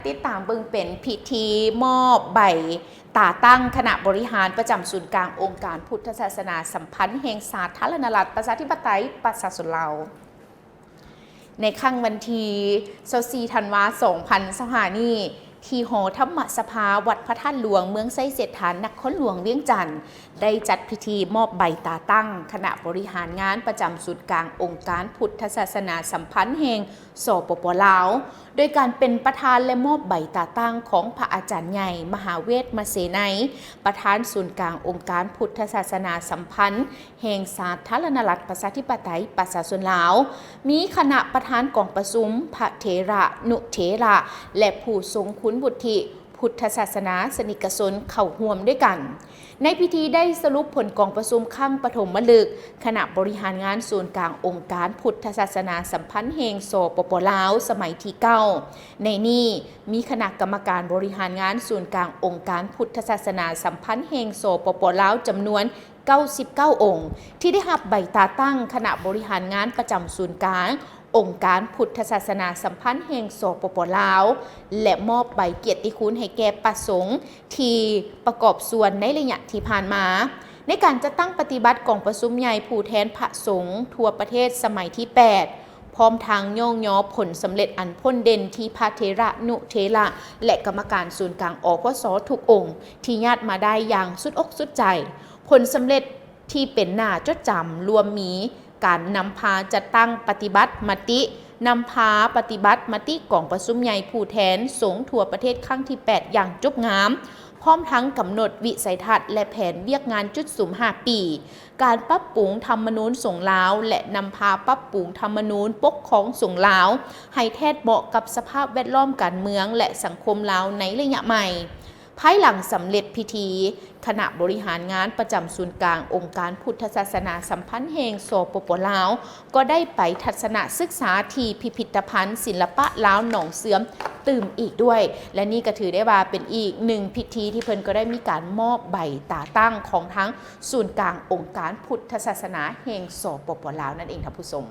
ຕິດຕາມເບິ່ງເປັນພິທີມອບໃບຕາຕັ້ງຄະນະບໍລິຫານປະຈຳສູນກາງອົງການພຸດທະສາສະໜາສຳພັນແຫ່ງສາທາລະນະລັດ ປະຊາທິປະໄຕ ປະຊາຊົນລາວ. ໃນຄ່ຳວັນທີຊາວສີ່ ທັນວາ ສອງພັນຊາວຫ້ານີ້ ທີ່ຫໍທຳມະສະພາວັດພະທາດຫຼວງ ເມືອງໄຊເສດຖາ ນະຄອນຫຼວງວຽງຈັນ ໄດ້ຈັດພິທີມອບໃບຕາຕັ້ງຄະນະບໍລິຫານງານປະຈຳສູນກາງອົງການພຸດທະສາສະໜາສຳພັນແຫ່ງ ສປປ ລາວ ໂດຍການເປັນປະທານ ແລະ ມອບໃບຕາຕັ້ງຂອງພະອາຈານໃຫຍ່ ມະຫາເວດມະເສໄນ ປະທານສູນກາງອົງການພຸດທະສາສະໜາສຳພັນ ແຫ່ງສາທາລະນະລັດ ປະຊາທິປະໄຕ ປະຊາຊົນລາວ, ມີຄະນະປະທານກອງປະຊຸມ, ພະເຖລະນຸເຖລະ ແລະ ຜູ້ຊົງຄຸນວຸດທິພຸດທະສາສະໜາສະນິກະຊົນເຂົ້າຮ່ວມດ້ວຍກັນ. ໃນພິທີໄດ້ສະຫຼຸບຜົນກອງປະຊຸມຄັ້ງປະຖົມມະລຶກ ຄະນະບໍລິຫານງານສູນກາງອົງການພຸດທະສາສະໜາສຳພັນແຫ່ງ ສປປ ລາວ ສະໄໝທີເກົ້າ. ໃນນີ້ມີຄະນະກຳມະການບໍລິຫານງານສູນກາງອົງການພຸດທະສາສະໜາສຳພັນແຫ່ງ ສປປ ລາວ ຈຳນວນ ເກົ້າສິບເກົ້າອົງ ທີ່ໄດ້ຮັບໃບຕາຕັ້ງຄະນະບໍລິຫານງານປະຈຳສູນກາງອົງການພຸດທະສາສະໜາສຳພັນແຫ່ງ ສປປ ລາວ ແລະ ມອບໃບກຽດຕິຄຸນໃຫ້ແກ່ພະສົງທີ່ປະກອບສ່ວນໃນໄລຍະທີ່ຜ່ານມາ. ໃນການຈັດຕັ້ງປະຕິບັດກອງປະຊຸມໃຫຍ່ຜູ້ແທນພະສົງທົ່ວປະເທດສະໄໝທີແປດ ພ້ອມທັງຍ້ອງຍໍຜົນສຳເລັດອັນພົ້ນເດັ່ນທີ່ພະເຖລະນຸເຖລະ ແລະ ກຳມະການສູນກາງ ອພສ ທຸກອົງທີ່ຍາດມາໄດ້ຢ່າງສຸດອົກສຸດໃຈ. ຜົນສຳເລັດທີ່ເປັນໜ້າຈົດຈຳລວມມີ ການນຳພາຈັດຕັ້ງປະຕິບັດມະຕິ, ນຳພາປະຕິບັດມະຕິກອງປະຊຸມໃຫຍ່ຜູ້ແທນສົງທົ່ວປະເທດຄັ້ງທີແປດຢ່າງຈົບງາມ, ພ້ອມທັງກຳນົດວິໄສທັດ ແລະ ແຜນວຽກງານຈຸດສຸມຫ້າປີ, ການປັບປຸງທຳມະນູນສົງລາວ ແລະ ນຳພາປັບປຸງທຳມະນູນປົກຄອງສົງລາວ ໃຫ້ແທດເໝາະກັບສະພາບແວດລ້ອມການເມືອງ ແລະ ສັງຄົມລາວໃນໄລຍະໃໝ່. ພາຍຫຼັງສຳເລັດພິທີ, ຄະນະບໍລິຫານງານປະຈຳສູນກາງອົງການພຸດທະສາສະໜາສຳພັນແຫ່ງ ສປປ ລາວ ກໍໄດ້ໄປທັດສະນະສຶກສາທີ່ພິພິດຕະພັນສິລະປະລາວໜອງເຊື່ອມຕື່ມອີກດ້ວຍ ແລະ ນີ້ກໍຖືໄດ້ວ່າເປັນອີກໜຶ່ງພິທີທີ່ເພິ່ນກໍໄດ້ມີການມອບໃບຕາຕັ້ງຂອງທາງສູນກາງອົງການພຸດທະສາສະໜາແຫ່ງ ສປປ ລາວ ນັ້ນເອງທ່ານຜູ້ຊົມ.